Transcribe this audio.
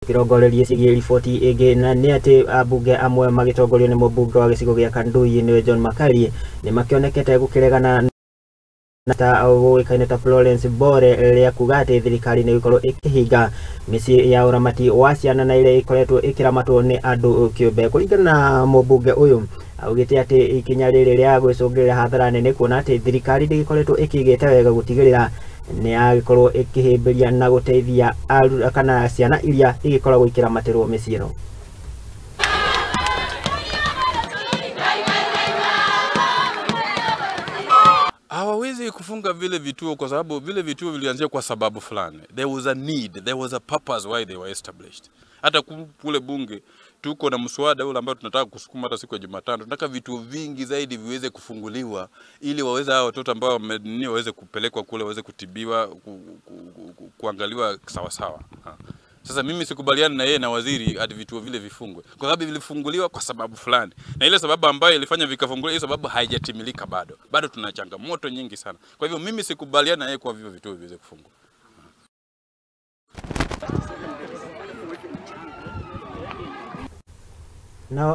Kirongorerie ciĩgiĩ riboti ĩngĩ na nĩ atĩ ambunge amwe magĩtongorio nĩ mũmbunge wa gĩcigo gĩa Kandui nĩwe John Makali nĩ makĩonekete gũkĩregana na ta ũĩkaine ta Florence Bore rĩa kuga atĩ thirikari nĩ ĩgũkorwo ĩkĩhinga mĩciĩ ya ũramati wa ciana na ĩrĩa ĩkoretwo ĩkĩramatwo nĩ andũ kĩũmbe. Kũringana na mũmbunge ũyũ augĩte atĩ ikinya rĩrĩ rĩa gwĩcũngĩrĩra hathara nene kuona atĩ thirikari ndĩgĩkoretwo ĩkĩigĩte wega gũtigĩrĩra nĩ yagĩkorwo ĩkĩhĩmbĩria na gũteithia kana ciana iria igĩkoragwo ikĩramatĩrwo mĩciĩ ĩno. Hawawezi kufunga vile vituo kwa sababu vile vituo vilianzia kwa sababu fulani. There was a need, there was a purpose why they were established. Hata kule bunge tuko na mswada ule ambao tunataka kusukuma hata siku ya Jumatano. Tunataka vituo vingi zaidi viweze kufunguliwa ili waweze hao watoto ambao waweze kupelekwa kule, waweze kutibiwa, kuangaliwa sawa sawa. Sasa mimi sikubaliani na yeye na waziri hadi vituo vile vifungwe, kwa sababu vilifunguliwa kwa sababu fulani, na ile sababu ambayo ilifanya vikafunguliwa, hiyo sababu haijatimilika bado. Bado tuna changamoto nyingi sana. Kwa hivyo mimi sikubaliani na yeye kwa vivyo vituo viweze kufungwa. Na